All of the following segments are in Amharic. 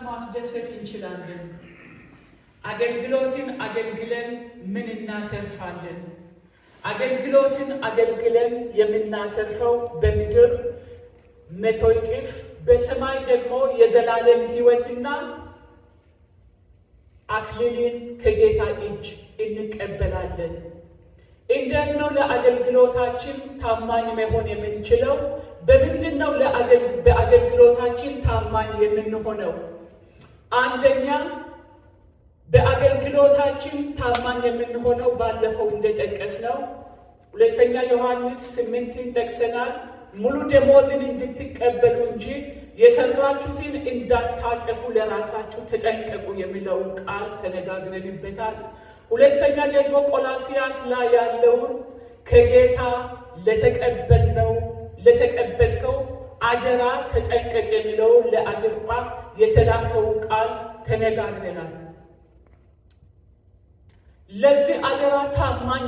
ማስደሰት እንችላለን? አገልግሎትን አገልግለን ምን እናተርፋለን? አገልግሎትን አገልግለን የምናተርፈው በምድር 100 እጥፍ፣ በሰማይ ደግሞ የዘላለም ሕይወትና አክሊልን ከጌታ እጅ እንቀበላለን። እንዴት ነው ለአገልግሎታችን ታማኝ መሆን የምንችለው? በምንድን ነው በአገልግሎታችን ታማኝ የምንሆነው? አንደኛ፣ በአገልግሎታችን ታማኝ የምንሆነው ባለፈው እንደጠቀስነው ሁለተኛ ዮሐንስ 8ን ጠቅሰናል። ሙሉ ደሞዝን እንድትቀበሉ እንጂ የሰራችሁትን እንዳታጠፉ ለራሳችሁ ተጠንቀቁ የሚለውን ቃል ተነጋግረንበታል። ሁለተኛ ደግሞ ቆላስያስ ላይ ያለውን ከጌታ ለተቀበልነው ለተቀበልከው አደራ ተጠንቀቅ የሚለውን ለአግርጳ የተላከውን ቃል ተነጋግረናል። ለዚህ አደራ ታማኝ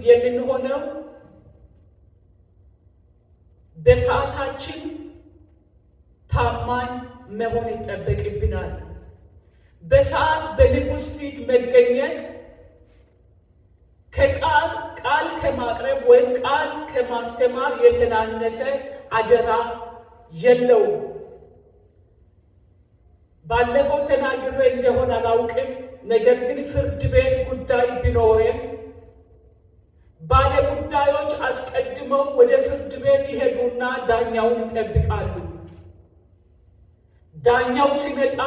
የምንሆነው በሰዓታችን ታማኝ መሆን ይጠበቅብናል። በሰዓት በንጉሥ ፊት መገኘት ከቃል ቃል ከማቅረብ ወይም ቃል ከማስተማር የተናነሰ አደራ የለውም። ባለፈው ተናግሬ እንደሆነ አላውቅም። ነገር ግን ፍርድ ቤት ጉዳይ ቢኖረን ባለ ጉዳዮች አስቀድመው ወደ ፍርድ ቤት ይሄዱና ዳኛውን ይጠብቃሉ። ዳኛው ሲመጣ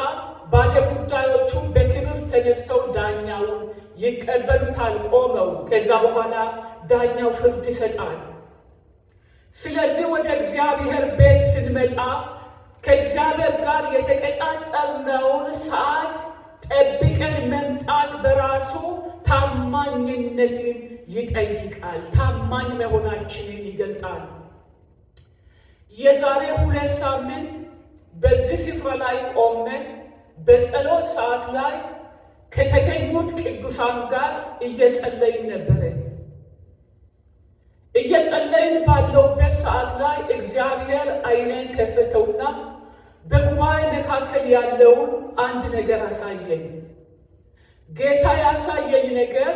ባለ ጉዳዮቹ በክብር ተነስተው ዳኛውን ይቀበሉታል ቆመው። ከዛ በኋላ ዳኛው ፍርድ ይሰጣል። ስለዚህ ወደ እግዚአብሔር ቤት ስንመጣ ከእግዚአብሔር ጋር የተቀጣጠርነውን ሰዓት ጠብቀን መምጣት በራሱ ታማኝነትን ይጠይቃል። ታማኝ መሆናችንን ይገልጣል። የዛሬ 2 ሳምንት በዚህ ስፍራ ላይ ቆመን በጸሎት ሰዓት ላይ ከተገኙት ቅዱሳን ጋር እየጸለይን ነበረ። እየጸለይን ባለውበት ሰዓት ላይ እግዚአብሔር ዓይኔን ከፈተውና በጉባኤ መካከል ያለውን አንድ ነገር አሳየኝ። ጌታ ያሳየኝ ነገር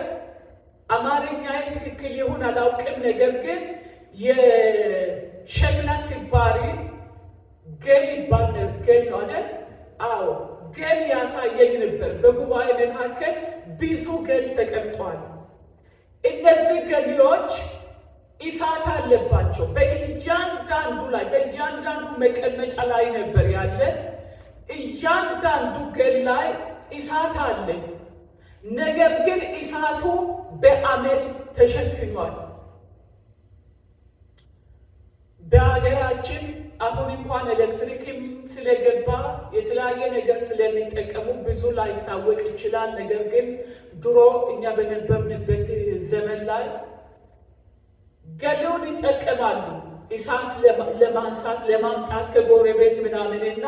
አማርኛዬ ትክክል ይሁን አላውቅም፣ ነገር ግን የሸክላ ስባሪ ገል ይባል፣ ገል ነው አይደል? አዎ፣ ገል ያሳየኝ ነበር። በጉባኤ መካከል ብዙ ገል ተቀምጧል። እነዚህ ገሊዎች እሳት አለባቸው። በእያንዳንዱ ላይ፣ በእያንዳንዱ መቀመጫ ላይ ነበር ያለ። እያንዳንዱ ገል ላይ እሳት አለ። ነገር ግን እሳቱ በአመድ ተሸፍኗል። በሀገራችን አሁን እንኳን ኤሌክትሪክም ስለገባ የተለያየ ነገር ስለሚጠቀሙ ብዙ ላይታወቅ ይችላል። ነገር ግን ድሮ እኛ በነበርንበት ዘመን ላይ ገሌውን ይጠቀማሉ እሳት ለማንሳት፣ ለማምጣት ከጎረቤት ምናምን። እና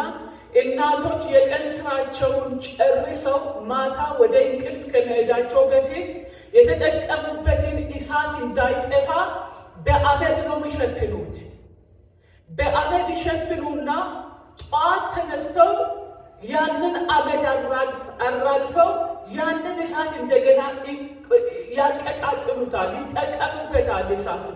እናቶች የቀን ስራቸውን ጨርሰው ማታ ወደ እንቅልፍ ከመሄዳቸው በፊት የተጠቀሙበትን እሳት እንዳይጠፋ በአመድ ነው የሚሸፍኑት። በአመድ ይሸፍኑና ጠዋት ተነስተው ያንን አመድ አራግፈው ያንን እሳት እንደገና ያቀጣጥሉታል፣ ይጠቀሙበታል። እሳቱ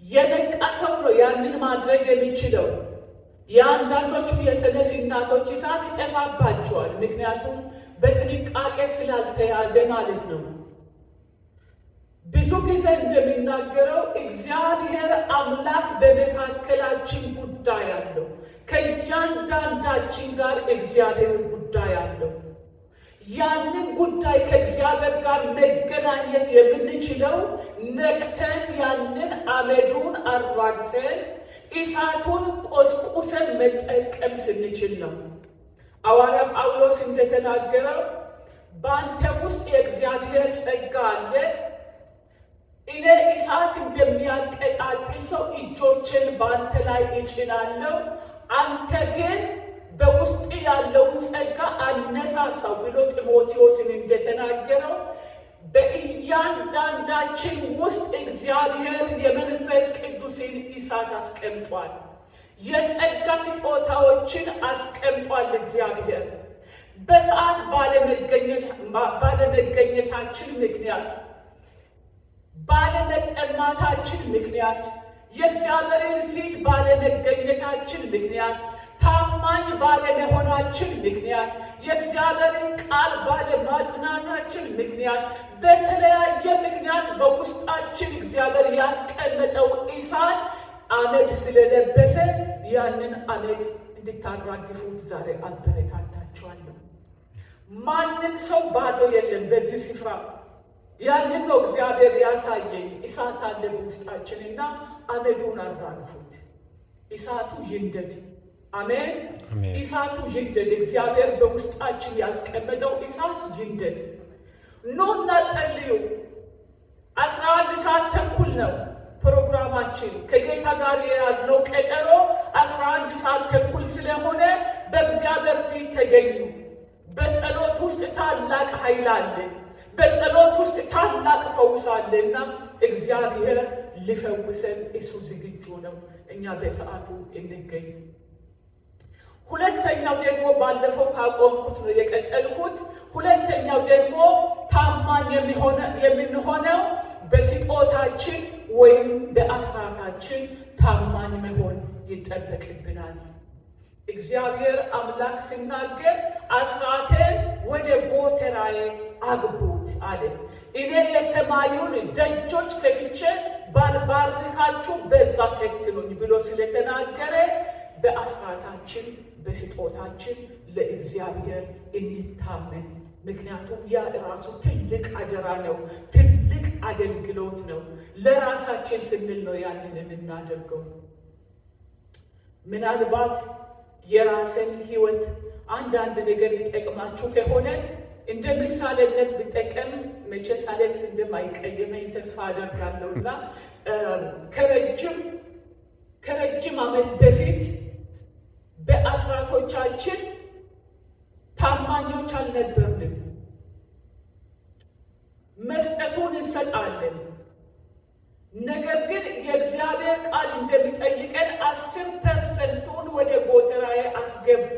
የነቃ ሰው ነው ያንን ማድረግ የሚችለው። የአንዳንዶቹ የሰነፍ እናቶች እሳት ይጠፋባቸዋል። ምክንያቱም በጥንቃቄ ስላልተያዘ ማለት ነው። ብዙ ጊዜ እንደሚናገረው እግዚአብሔር አምላክ በመካከላችን ጉዳይ አለው። ከእያንዳንዳችን ጋር እግዚአብሔር ጉዳይ አለው። ያንን ጉዳይ ከእግዚአብሔር ጋር መገናኘት የምንችለው ነቅተን ያንን አመዱን አራግፈን እሳቱን ቆስቁሰን መጠቀም ስንችል ነው። ሐዋርያ ጳውሎስ እንደተናገረው በአንተ ውስጥ የእግዚአብሔር ጸጋ አለ፣ እኔ እሳት እንደሚያቀጣጥል ሰው እጆችን በአንተ ላይ እጭናለሁ፣ አንተ ግን በውስጥ ያለውን ጸጋ አነሳሳው ብሎ ጢሞቴዎስን እንደተናገረው በእያንዳንዳችን ውስጥ እግዚአብሔር የመንፈስ ቅዱስን እሳት አስቀምጧል። የጸጋ ስጦታዎችን አስቀምጧል እግዚአብሔር። በሰዓት ባለመገኘታችን ምክንያት፣ ባለመጠማታችን ምክንያት፣ የእግዚአብሔርን ፊት ባለመገኘታችን ምክንያት፣ ታማኝ ባለመሆናችን ምክንያት፣ የእግዚአብሔርን ቃል ባለማጥናታችን ምክንያት፣ በተለያየ ምክንያት በውስጣችን እግዚአብሔር ያስቀመጠው እሳት አመድ ስለለበሰ ያንን አመድ እንድታራግፉት ዛሬ አበረታታችኋለሁ። ማንም ሰው ባዶ የለም በዚህ ስፍራ። ያንን ነው እግዚአብሔር ያሳየኝ። እሳት አለ በውስጣችንና አመዱን አራግፉት። እሳቱ ይንደድ። አሜን። እሳቱ ይንደድ። እግዚአብሔር በውስጣችን ያስቀመጠው እሳት ይንደድ። ኑና ጸልዩ። 11 ሰዓት ተኩል ነው ፕሮግራማችን። ከጌታ ጋር የያዝነው ቀጠሮ 11 ሰዓት ተኩል ስለሆነ በእግዚአብሔር ፊት ተገኙ። በጸሎት ውስጥ ታላቅ ኃይል አለ። በጸሎት ውስጥ ታላቅ ፈውስ አለና እግዚአብሔር ሊፈውሰን እሱ ዝግጁ ነው። እኛ በሰዓቱ እንገኝ። ሁለተኛው ደግሞ ባለፈው ካቆምኩት ነው የቀጠልኩት። ሁለተኛው ደግሞ ታማኝ የምንሆነው በስጦታችን ወይም በአስራታችን ታማኝ መሆን ይጠበቅብናል። እግዚአብሔር አምላክ ሲናገር አስራቴን ወደ ጎተራዬ አግቡት አለ። እኔ የሰማዩን ደጆች ከፍቼ ባልባርካችሁ በዛ ፈትኑኝ ብሎ ስለተናገረ በአስራታችን በስጦታችን ለእግዚአብሔር እንታመን። ምክንያቱም ያ ራሱ ትልቅ አደራ ነው፣ ትልቅ አገልግሎት ነው። ለራሳችን ስንል ነው ያንን የምናደርገው። ምናልባት የራስን ሕይወት አንዳንድ ነገር ይጠቅማችሁ ከሆነ እንደ ምሳሌነት ብጠቀም መቼስ አሌክስ እንደማይቀየመኝ ተስፋ አደርጋለሁ እና ከረጅም ዓመት በፊት በአስራቶቻችን ታማኞች አልነበርንም። መስጠቱን እንሰጣለን። ነገር ግን የእግዚአብሔር ቃል እንደሚጠይቀን 10 percent ኡን ወደ ጎተራዬ አስገቡ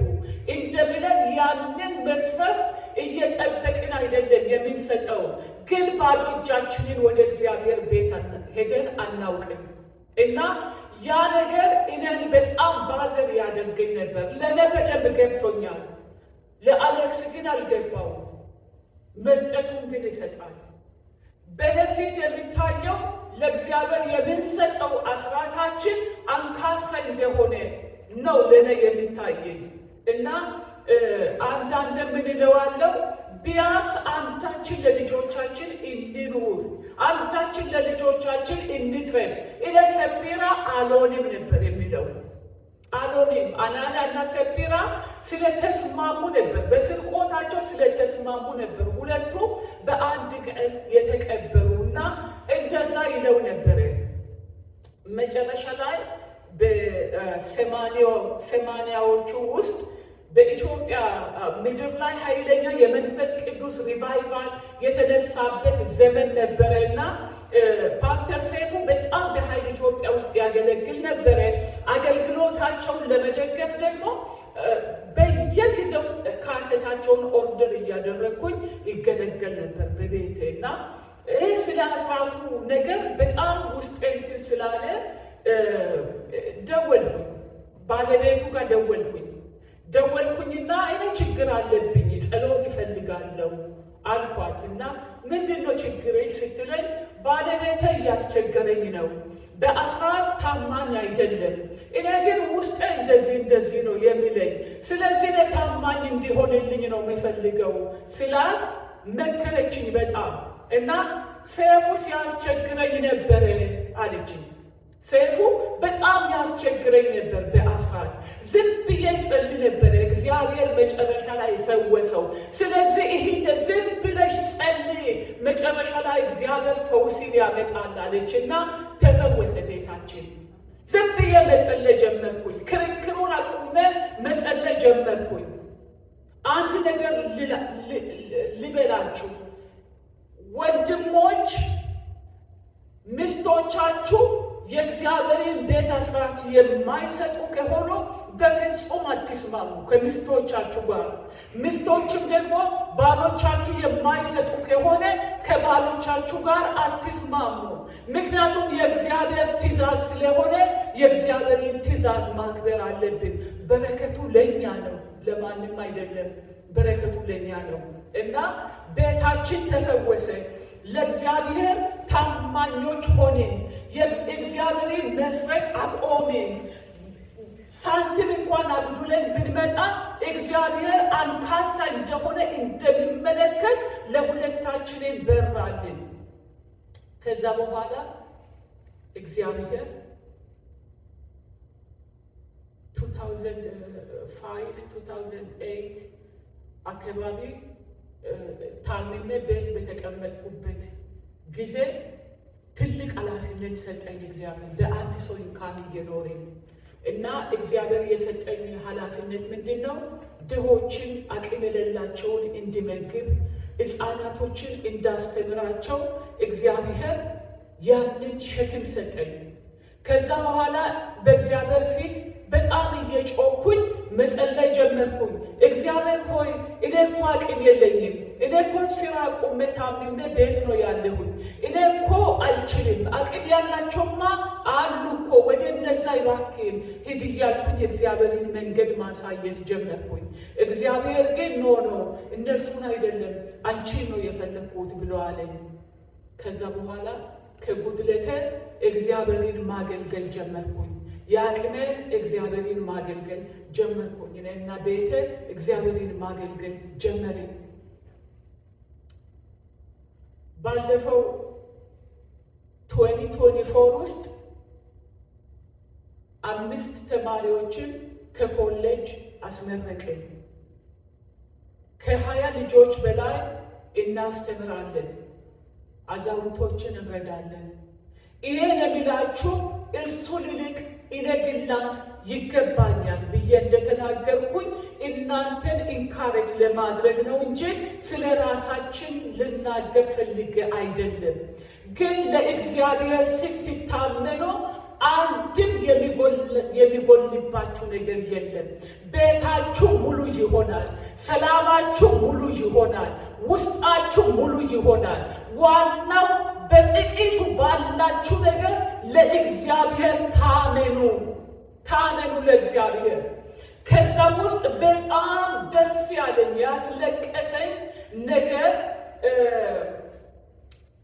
እንደሚለን ያንን መስፈርት እየጠበቅን አይደለም የምንሰጠው። ግን ባዶ እጃችንን ወደ እግዚአብሔር ቤት ሄደን አናውቅም እና ያ ነገር እኔን በጣም bother ያደርገኝ ነበር። ለእኔ በደንብ ገብቶኛል፣ ለአሌክስ ግን አልገባውም። መስጠቱን ግን ይሰጣል። በፊት የሚታየው ለእግዚአብሔር የምንሰጠው አስራታችን አንካሳ እንደሆነ ነው ለእኔ የሚታየኝ እና አንዳንድ የምንለዋለው ቢያንስ አንዳችን ለልጆቻችን እንኑር፣ አንዳችን ለልጆቻችን እንትረፍ። እኔ ሰጲራ አልሆንም ነበር የሚለው፣ አልሆንም። አናንያ እና ሰጲራ ስለተስማሙ ነበር፣ በስርቆታቸው ስለተስማሙ ነበር ሁለቱም በአንድ ቀን የተቀበሩ እና እንደዛ ይለው ነበረ። መጨረሻ ላይ በ80ዎቹ ውስጥ በኢትዮጵያ ምድር ላይ ኃይለኛ የመንፈስ ቅዱስ revival የተነሳበት ዘመን ነበረ እና ፓስተር ሰይፉ በጣም በኃይል ኢትዮጵያ ውስጥ ያገለግል ነበረ። አገልግሎታቸውን ለመደገፍ ደግሞ በየጊዜው ካሴታቸውን order እያደረግኩኝ ይገለገል ነበር በቤቴ እና ይህ ስለ አስራቱ ነገር በጣም ውስጤ እንትን ስላለ ደወልኩኝ፣ ባለቤቱ ጋር ደወልኩኝ። ደወልኩኝና እኔ ችግር አለብኝ፣ ጸሎት እፈልጋለሁ አልኳት እና ምንድን ነው ችግርሽ ስትለኝ ባለቤቴ እያስቸገረኝ ነው፣ በአስራት ታማኝ አይደለም። እኔ ግን ውስጤ እንደዚህ እንደዚህ ነው የሚለኝ፣ ስለዚህ እኔ ታማኝ እንዲሆንልኝ ነው የምፈልገው ስላት መከረችኝ በጣም እና ሰይፉ ሲያስቸግረኝ ነበረ አለችኝ። ሰይፉ በጣም ያስቸግረኝ ነበር። በአስራት ዝም ብዬ ጸልይ ነበረ። እግዚአብሔር መጨረሻ ላይ ፈወሰው። ስለዚህ እህቴ ዝም ብለሽ ጸልይ፣ መጨረሻ ላይ እግዚአብሔር ፈውስን ያመጣል አለች እና ተፈወሰ ቤታችን። ዝም ብዬ መጸለይ ጀመርኩኝ። ክርክሩን አቁሜ መጸለይ ጀመርኩኝ። አንድ ነገር ልበላችሁ ወንድሞች፣ ሚስቶቻችሁ የእግዚአብሔርን ቤት አስራት የማይሰጡ ከሆኑ በፍጹም አትስማሙ ከሚስቶቻችሁ ጋር። ሚስቶችም ደግሞ ባሎቻችሁ የማይሰጡ ከሆነ ከባሎቻችሁ ጋር አትስማሙ። ምክንያቱም የእግዚአብሔር ትእዛዝ ስለሆነ የእግዚአብሔርን ትእዛዝ ማክበር አለብን። በረከቱ ለእኛ ነው፣ ለማንም አይደለም። በረከቱ ለእኛ ነው እና ቤታችን ተፈወሰ። ለእግዚአብሔር ታማኞች ሆንን። የእግዚአብሔርን መስረቅ አቆምን። ሳንቲም እንኳን አጉድለን ብንመጣ እግዚአብሔር አንካሳ እንደሆነ እንደሚመለከት ለሁለታችንን በራልን። ከዛ በኋላ እግዚአብሔር 2005 2008 አካባቢ ታምሜ ቤት በተቀመጥኩበት ጊዜ ትልቅ ኃላፊነት ሰጠኝ እግዚአብሔር። በአንድ ሰው income እየኖረኝ እና እግዚአብሔር የሰጠኝ ኃላፊነት ምንድን ነው? ድሆችን፣ አቅም የሌላቸውን እንዲመግብ፣ ሕፃናቶችን እንዳስተምራቸው እግዚአብሔር ያንን ሸክም ሰጠኝ። ከዛ በኋላ በእግዚአብሔር ፊት በጣም እየጮኩኝ መጸለይ ጀመርኩኝ። እግዚአብሔር ሆይ፣ እኔ እኮ አቅም የለኝም። እኔ እኮ ስራ አቁሜ ታምሜ ቤት ነው ያለሁኝ። እኔ እኮ አልችልም። አቅም ያላቸውማ አሉ እኮ፣ ወደ እነዛ እባክህን ሂድ እያልኩኝ የእግዚአብሔርን መንገድ ማሳየት ጀመርኩኝ። እግዚአብሔር ግን "No, no፣ እነርሱን አይደለም፣ አንቺን ነው የፈለግኩት" ብሎ አለኝ። ከዛ በኋላ ከጉድለቴ እግዚአብሔርን ማገልገል ጀመርኩኝ። የአቅሜን እግዚአብሔርን ማገልገል ጀመርኩኝ። እኔና ቤቴ እግዚአብሔርን ማገልገል ጀመርን። ባለፈው 2024 ውስጥ አምስት ተማሪዎችን ከኮሌጅ አስመረቅን። ከ20 ልጆች በላይ እናስተምራለን። አዛውንቶችን እንረዳለን። ይሄን የሚላችሁ እርሱ ልልቅ እኔ ግን ላንስ ይገባኛል ብዬ እንደተናገርኩኝ እናንተን encourage ለማድረግ ነው እንጂ ስለ ራሳችን ልናገር ፈልጌ አይደለም። ግን ለእግዚአብሔር ስትታመኑ አንድም የሚጎልባችሁ ነገር የለም። ቤታችሁ ሙሉ ይሆናል። ሰላማችሁ ሙሉ ይሆናል። ውስጣችሁ ሙሉ ይሆናል። ዋናው በጥቂቱ ባላችሁ ነገር ለእግዚአብሔር ታመኑ፣ ታመኑ ለእግዚአብሔር። ከዛም ውስጥ በጣም ደስ ያለኝ፣ ያስለቀሰኝ ነገር፣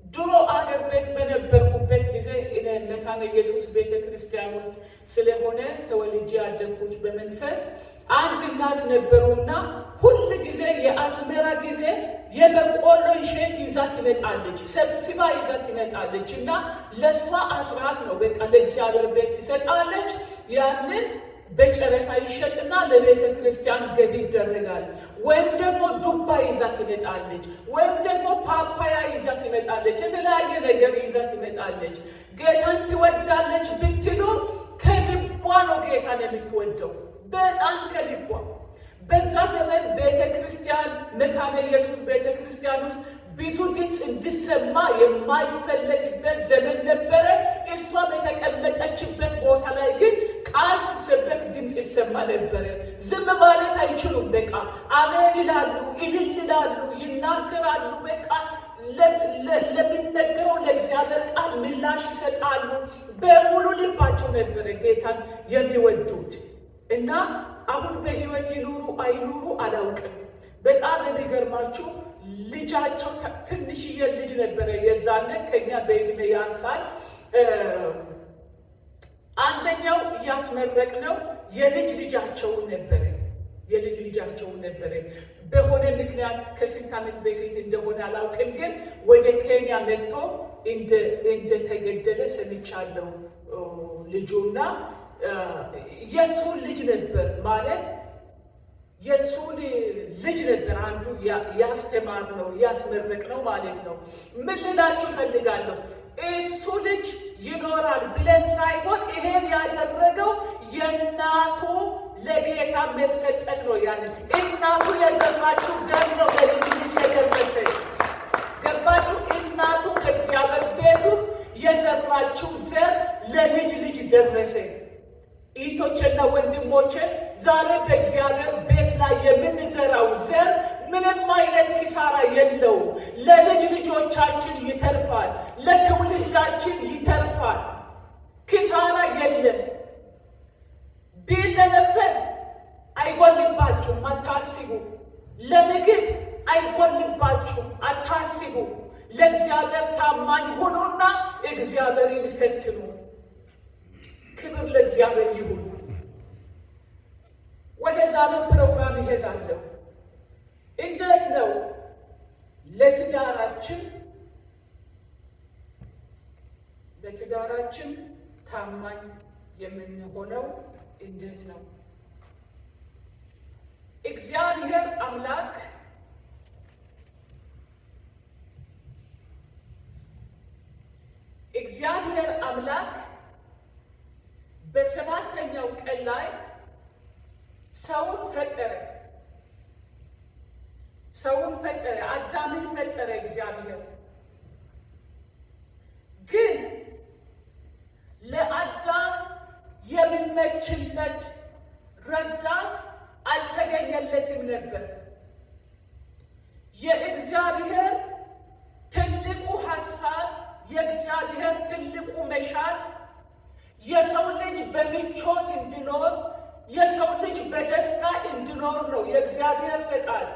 ድሮ አገር ቤት በነበርኩበት ጊዜ እኔ መካነ ኢየሱስ ቤተ ክርስቲያን ውስጥ ስለሆነ ተወልጄ ያደግኩት በመንፈስ፣ አንድ እናት ነበሩና ሁል ጊዜ የአዝመራ ጊዜ የበቆሎ እሸት ይዛ ትመጣለች፣ ሰብስባ ይዛ ትመጣለች እና ለእሷ አስራት ነው፣ በቃ ለእግዚአብሔር ቤት ትሰጣለች። ያንን በጨረታ ይሸጥና ለቤተ ክርስቲያን ገቢ ይደረጋል። ወይም ደግሞ ዱባ ይዛ ትመጣለች፣ ወይም ደግሞ ፓፓያ ይዛ ትመጣለች፣ የተለያየ ነገር ይዛ ትመጣለች። ጌታን ትወዳለች ብትሉ ከልቧ ነው ጌታን የምትወደው፣ በጣም ከልቧ። በዛ ዘመን ቤተ ክርስቲያን፣ መካነ ኢየሱስ ቤተ ክርስቲያን ውስጥ ብዙ ድምፅ እንዲሰማ የማይፈለግበት ዘመን ነበረ። እሷ በተቀመጠችበት ቦታ ላይ ግን ቃል ሲሰበክ ድምፅ ይሰማ ነበረ። ዝም ማለት አይችሉም። በቃ አሜን ይላሉ፣ እልል ይላሉ፣ ይናገራሉ። በቃ ለሚነገረው ለእግዚአብሔር ቃል ምላሽ ይሰጣሉ። በሙሉ ልባቸው ነበረ ጌታን የሚወዱት እና አሁን በሕይወት ይኑሩ አይኑሩ አላውቅም። በጣም የሚገርማችሁ ልጃቸው ትንሽዬ ልጅ ነበረ የዛነ፣ ከኛ በዕድሜ ያንሳል። አንደኛው እያስመረቅነው የልጅ ልጃቸውን ነበረ፣ የልጅ ልጃቸውን ነበረ። በሆነ ምክንያት ከስንት ዓመት በፊት እንደሆነ አላውቅም፣ ግን ወደ ኬንያ መጥቶ እንደተገደለ ሰምቻለሁ። ልጁና የእሱን ልጅ ነበር፣ ማለት የእሱን ልጅ ነበር አንዱ ያስተማርነው፣ ያስመረቅነው ማለት ነው። ምን ልላችሁ እፈልጋለሁ? እሱ ልጅ ይኖራል ብለን ሳይሆን ይሄን ያደረገው የእናቱ ለጌታ መሰጠት ነው። ያንን እናቱ የዘራችው ዘር ነው ለልጅ ልጅ የደረሰ። ገባችሁ? እናቱ ከእግዚአብሔር ቤት ውስጥ የዘራችው ዘር ለልጅ ደረሰ። እህቶቼና ወንድሞቼ ዛሬ በእግዚአብሔር ቤት ላይ የምንዘራው ዘር ምንም አይነት ኪሳራ የለውም። ለልጅ ልጆቻችን ይተርፋል፣ ለትውልዳችን ይተርፋል። ኪሳራ የለም። Bill ለመክፈል አይጎልባችሁም፣ አታስቡ። ለምግብ አይጎልባችሁም፣ አታስቡ። ለእግዚአብሔር ታማኝ ሁኑና እግዚአብሔርን ፈትኑ። ክብር ለእግዚአብሔር ይሁን። ወደ ዛሬው ፕሮግራም ይሄዳለሁ። እንዴት ነው ለትዳራችን ታማኝ የምንሆነው? እንዴት ነው? እግዚአብሔር አምላክ እግዚአብሔር አምላክ በሰባተኛው ቀን ላይ ሰውን ፈጠረ። ሰውን ፈጠረ፣ አዳምን ፈጠረ። እግዚአብሔር ግን ለአዳም የሚመችለት ረዳት አልተገኘለትም ነበር። የእግዚአብሔር ትልቁ ሐሳብ፣ የእግዚአብሔር ትልቁ መሻት የሰው ልጅ በምቾት እንዲኖር፣ የሰው ልጅ በደስታ እንዲኖር ነው የእግዚአብሔር ፈቃድ።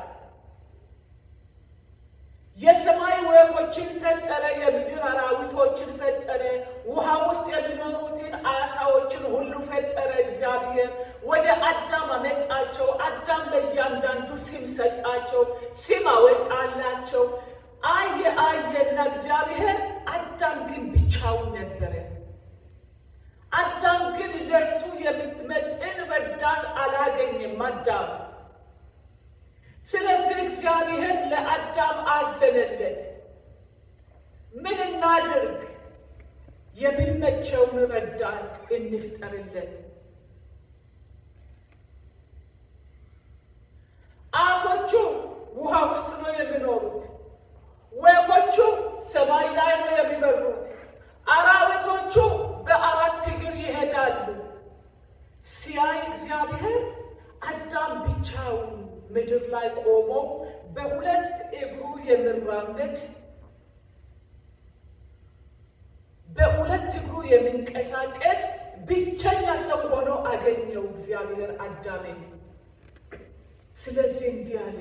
የሰማይ ወፎችን ፈጠረ፣ የምድር አራዊቶችን ፈጠረ፣ ውሃ ውስጥ የሚኖሩትን አሳዎችን ሁሉ ፈጠረ። እግዚአብሔር ወደ አዳም አመጣቸው። አዳም ለእያንዳንዱ ስም ሰጣቸው፣ ስም አወጣላቸው። አየ አየና እግዚአብሔር አዳም ግን ብቻውን ነበረ። አዳም ግን ለእርሱ የምትመጥን ረዳት አላገኘም አዳም። ስለዚህ እግዚአብሔር ለአዳም አዘነለት። ምን እናድርግ? የሚመቸውን ረዳት እንፍጠርለት። ዓሦቹ ውሃ ውስጥ ነው የሚኖሩት። ወፎቹ ሰማይ ላይ ነው የሚበሩት። አራዊቶቹ በአራት እግር ይሄዳሉ። ሲያይ እግዚአብሔር አዳም ብቻውን ምድር ላይ ቆሞ በሁለት እግሩ የሚራመድ፣ በሁለት እግሩ የሚንቀሳቀስ ብቸኛ ሰው ሆኖ አገኘው እግዚአብሔር አዳምን። ስለዚህ እንዲህ አለ፣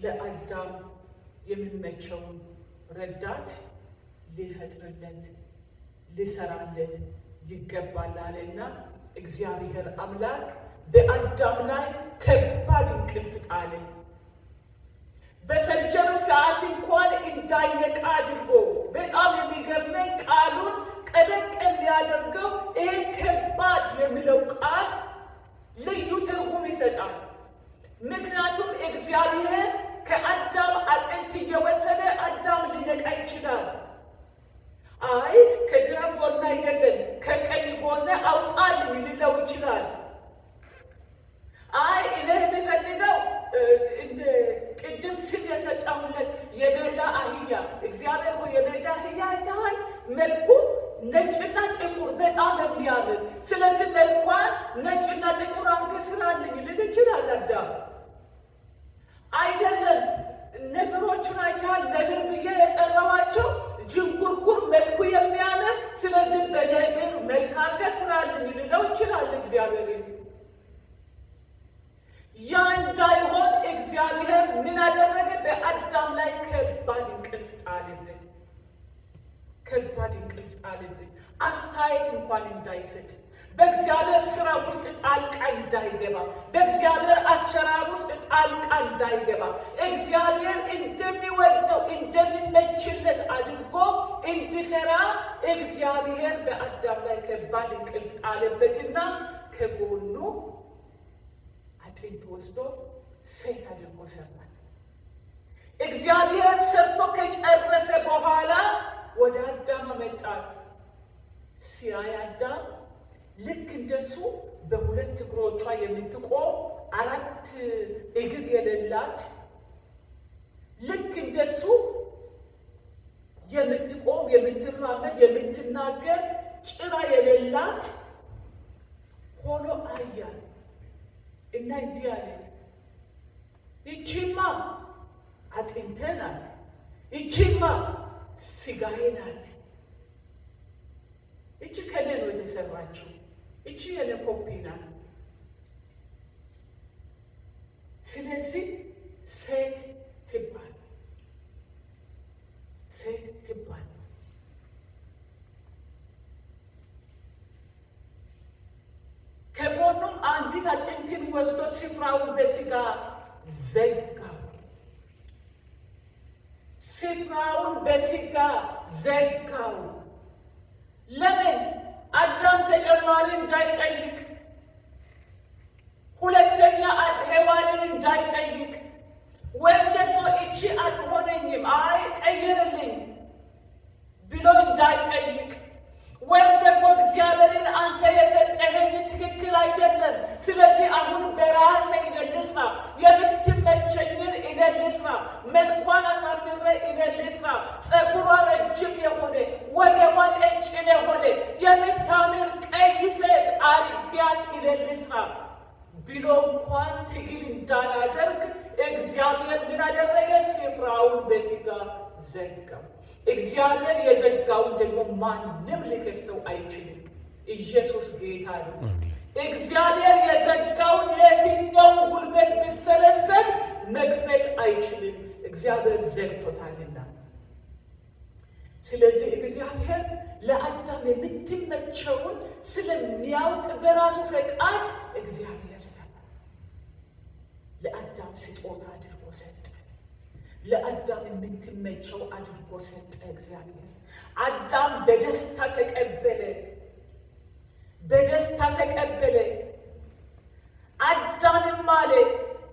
ለአዳም የሚመቸውን ረዳት ሊፈጥርለት ሊሰራለት ይገባል አለና እግዚአብሔር አምላክ በአዳም ላይ ከባድ እንቅልፍ ጣለ። በሰልጀሩ ሰዓት እንኳን እንዳይነቃ አድርጎ፣ በጣም የሚገርመኝ ቃሉን ጠበቅ የሚያደርገው ይሄ ከባድ የሚለው ቃል ልዩ ትርጉም ይሰጣል። ምክንያቱም እግዚአብሔር ከአዳም አጥንት እየወሰደ አዳም ሊነቃ ይችላል። አይ ከግራ ጎን አይደለም ከቀኝ ጎን አውጣልኝ ሊለው ይችላል። አይ እኔ የምፈልገው እንደ ቅድም ስም የሰጠሁለት የሜዳ አህያ፣ እግዚአብሔር ሆይ የሜዳ አህያ አይተሃል? መልኩ ነጭና ጥቁር በጣም የሚያምር፣ ስለዚህ መልኳን ነጭና ጥቁር አድርገህ ስራልኝ ልል ይችላል አዳም። አይደለም ነብሮቹን አይተሃል? ነብር ብዬ የጠራኋቸው ዥንጉርጉር መልኩ የሚያምር፣ ስለዚህ በነብር መልክ አድርገህ ስራልኝ ልለው ይችላል እግዚአብሔር። ያ እንዳይሆን እግዚአብሔር ምን አደረገ? በአዳም ላይ ከባድ እንቅልፍ ጣለበት። ከባድ እንቅልፍ ጣለበት። አስተያየት እንኳን እንዳይሰጥ፣ በእግዚአብሔር ስራ ውስጥ ጣልቃ እንዳይገባ፣ በእግዚአብሔር አሰራር ውስጥ ጣልቃ እንዳይገባ፣ እግዚአብሔር እንደሚወደው እንደሚመችለት አድርጎ እንዲሰራ እግዚአብሔር በአዳም ላይ ከባድ እንቅልፍ ጣለበትና ከጎኑ አጥንት ወስዶ ሴት አድርጎ ሰራት። እግዚአብሔር ሰርቶ ከጨረሰ በኋላ ወደ አዳም አመጣት። ሲያይ አዳም ልክ እንደሱ በሁለት እግሮቿ የምትቆም፣ አራት እግር የሌላት፣ ልክ እንደሱ የምትቆም፣ የምትራመድ፣ የምትናገር፣ ጭራ የሌላት ሆኖ አያት እና እንዲህ አለ፣ ይቺማ አጥንቴ ናት፣ ይቺማ ስጋዬ ናት። ይቺ ከኔ ነው የተሰራችው፣ ይቺ የኔ ኮፒ ናት። ስለዚህ ሴት ትባል፣ ሴት ትባል። ከጎኑም አንዲት አጥንትን ወስዶ ስፍራውን በስጋ ዘጋው። ስፍራውን በስጋ ዘጋው። ለምን? አዳም ተጨማሪ እንዳይጠይቅ፣ ሁለተኛ ሔዋንን እንዳይጠይቅ፣ ወይም ደግሞ እቺ አትሆነኝም፣ አይ ቀይርልኝ ብሎ እንዳይጠይቅ፣ ወይም ደግሞ እግዚአብሔርን አንተ የሰጠኸኝ ትክክል አይደለም፣ ስለዚህ አሁን በራሴ እኔ ልስራ፣ የምትመቸኝን እኔ ልስራ፣ መልኳን አሳምሬ እኔ ልስራ፣ ፀጉሯ ረጅም የሆነ ወገቧ ቀጭን የሆነ የምታምር ቀይ ሴት አርጊያት እኔ ልስራ ብሎ እንኳን ትግል እንዳያደርግ እግዚአብሔር ምን አደረገ? ስፍራውን በስጋ ዘጋው። እግዚአብሔር የዘጋውን ደግሞ ማንም ሊከፍተው አይችልም። ኢየሱስ ጌታ ነው። እግዚአብሔር የዘጋውን የትኛውን ጉልበት ቢሰበሰብ መክፈት አይችልም። እግዚአብሔር ዘግቶታልና። ስለዚህ እግዚአብሔር ለአዳም የምትመቸውን ስለሚያውቅ በራሱ ፈቃድ እግዚአብሔር ሰራ። ለአዳም ስጦታ አድርጎ ሰጠ። ለአዳም የምትመቸው አድርጎ ሰጠ እግዚአብሔር። አዳም በደስታ ተቀበለ፣ በደስታ ተቀበለ። አዳምም አለ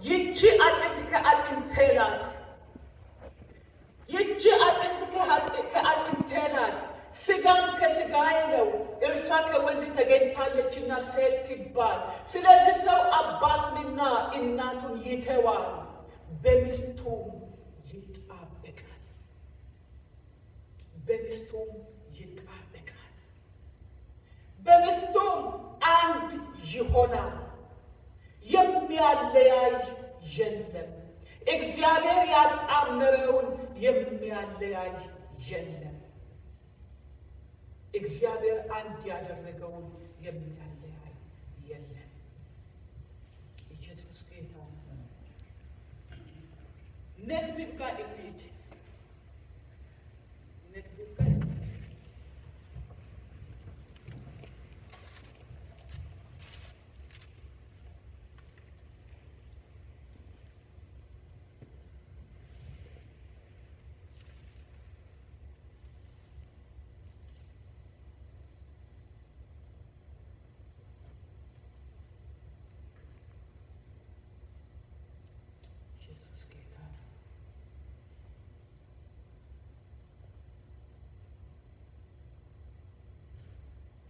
ይቺ አጥንት ከአጥንቴ ናት፣ ይቺ አጥንት ከአጥንቴ ናት፣ ስጋም ከስጋዬ ነው። እርሷ ከወንድ ተገኝታለችና ሴት ትባል። ስለዚህ ሰው አባቱንና እናቱን ይተዋል፣ በሚስቱም ይጣበቃል፣ በሚስቱም ይጣበቃል፣ በሚስቱም አንድ ይሆናል። የሚያለያይ የለም። እግዚአብሔር ያጣመረውን የሚያለያይ የለም። እግዚአብሔር አንድ ያደረገውን የሚያለያይ የለም። ኢየሱስ ጌታ ነው። መክብብ ጋር እንሂድ። መክብብ ጋር እንሂድ። ኢየሱስ ጌታ ነው።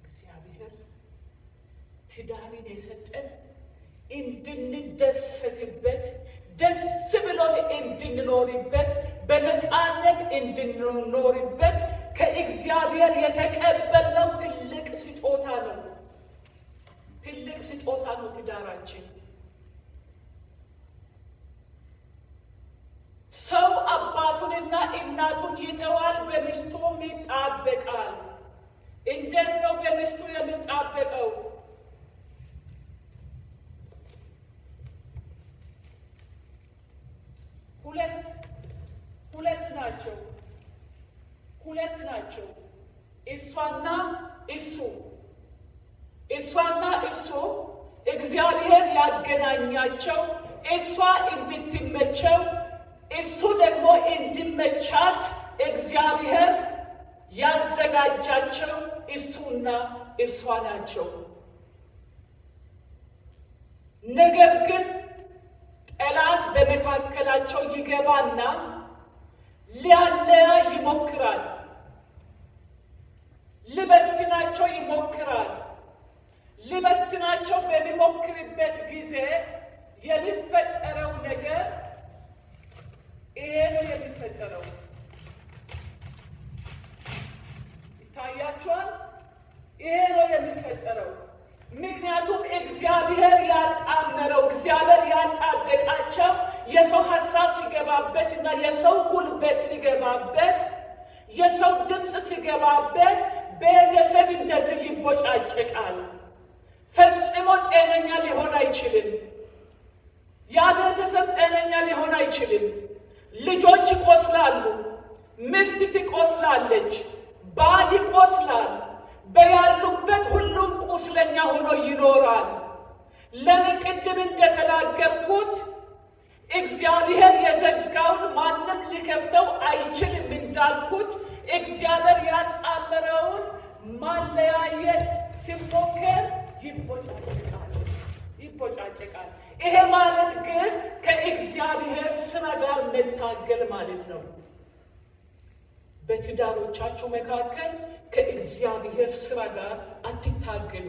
እግዚአብሔር ትዳርን የሰጠን እንድንደሰትበት፣ ደስ ብሎን እንድንኖርበት፣ በነፃነት እንድንኖርበት ከእግዚአብሔር የተቀበልነው ትልቅ ስጦታ ነው። ትልቅ ስጦታ ነው ትዳራችን። ሰው አባቱንና እናቱን ይተዋል፣ በሚስቱም ይጣበቃል። እንዴት ነው በሚስቱ የሚጣበቀው? ሁለት ሁለት ናቸው። ሁለት ናቸው። እሷና እሱ እሷና እሱ እግዚአብሔር ያገናኛቸው፣ እሷ እንድትመቸው እሱ ደግሞ እንዲመቻት እግዚአብሔር ያዘጋጃቸው እሱና እሷ ናቸው። ነገር ግን ጠላት በመካከላቸው ይገባና ሊያለያይ ይሞክራል፣ ሊበትናቸው ይሞክራል። ሊበትናቸው በሚሞክርበት ጊዜ የሚፈጠረው ነገር ይሄ ነው የሚፈጠረው። ይታያችኋል። ይሄ ነው የሚፈጠረው። ምክንያቱም እግዚአብሔር ያጣመረው፣ እግዚአብሔር ያጣበቃቸው የሰው ሀሳብ ሲገባበት እና የሰው ጉልበት ሲገባበት፣ የሰው ድምፅ ሲገባበት ቤተሰብ እንደዚህ ይቦጫጨቃል። ፈጽሞ ጤነኛ ሊሆን አይችልም። ያ ቤተሰብ ጤነኛ ሊሆን አይችልም። ልጆች ይቆስላሉ፣ ሚስት ትቆስላለች፣ ባል ይቆስላል። በያሉበት ሁሉም ቁስለኛ ሆኖ ይኖራል። ለምን? ቅድም እንደተናገርኩት እግዚአብሔር የዘጋውን ማንም ሊከፍተው አይችልም እንዳልኩት፣ እግዚአብሔር ያጣመረውን ማለያየት ሲሞከር ይቦጫጨቃል፣ ይቦጫጨቃል። ይሄ ማለት ግን ከእግዚአብሔር ስራ ጋር መታገል ማለት ነው። በትዳሮቻችሁ መካከል ከእግዚአብሔር ስራ ጋር አትታገሉ።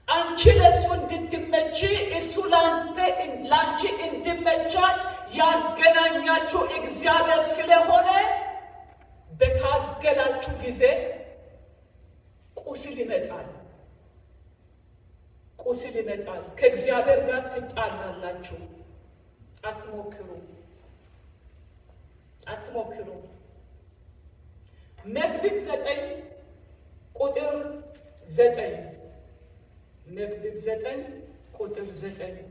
አንቺ ለእሱ እንድትመቺ፣ እሱ ለአንቺ እንድመቻት ያገናኛችሁ እግዚአብሔር ስለሆነ በታገላችሁ ጊዜ ቁስል ይመጣል። ቁስል ይመጣል። ከእግዚአብሔር ጋር ትጣላላችሁ። አትሞክሩ፣ አትሞክሩ። መክብብ 9 ቁጥር 9፣ መክብብ 9 ቁጥር 9።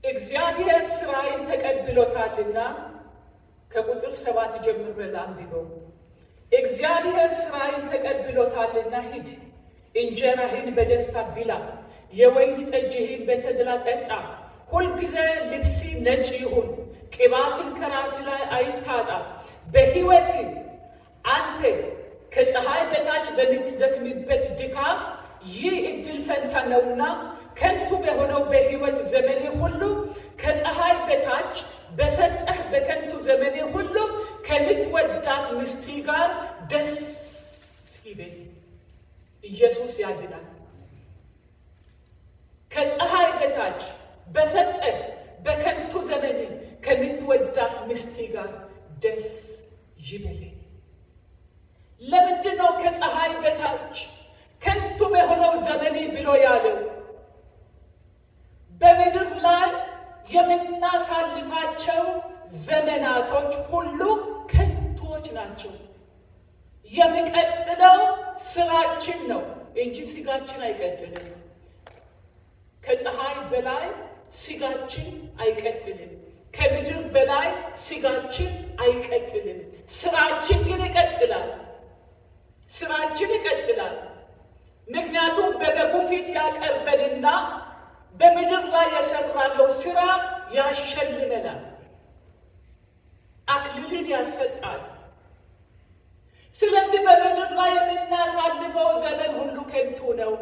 እግዚአብሔር ስራዬን ተቀብሎታልና፣ ከቁጥር 7 ጀምሬ ላንብበው። እግዚአብሔር ስራዬን ተቀብሎታልና ሂድ፣ እንጀራህን በደስታ ብላ፣ የወይን ጠጅህን በተድላ ጠጣ። ሁልጊዜ ልብስህ ነጭ ይሁን፣ ቅባትም ከራስህ ላይ አይታጣ። በሕይወት አንተ ከፀሐይ በታች በምትደክምበት ድካም ይህ እድል ፈንታ ነውና፣ ከንቱ በሆነው በሕይወት ዘመኔ ሁሉ፣ ከፀሐይ በታች በሰጠህ በከንቱ ዘመኔ ሁሉ ከምትወዳት ሚስትህ ጋር ደስ ይበል። ኢየሱስ ያድናል። ከፀሐይ በታች በሰጠህ በከንቱ ዘመኔ ከምትወዳት ሚስትህ ጋር ደስ ይበል። ለምንድን ነው ከፀሐይ በታች ከንቱ በሆነው ዘመኔ ብሎ ያለው? በምድር ላይ የምናሳልፋቸው ዘመናቶች ሁሉ ከንቱዎች ናቸው። የሚቀጥለው ስራችን ነው እንጂ ስጋችን አይቀጥልም። ከፀሐይ በላይ ስጋችን አይቀጥልም። ከምድር በላይ ስጋችን አይቀጥልም። ስራችን ግን ይቀጥላል። ስራችን ይቀጥላል። ምክንያቱም በበጉ ፊት ያቀርበንና በምድር ላይ የሰራነው ስራ ያሸልመናል፣ አክሊልን ያሰጣል። ስለዚህ በምድር ላይ የምናሳልፈው ዘመን ሁሉ ከንቱ ነው።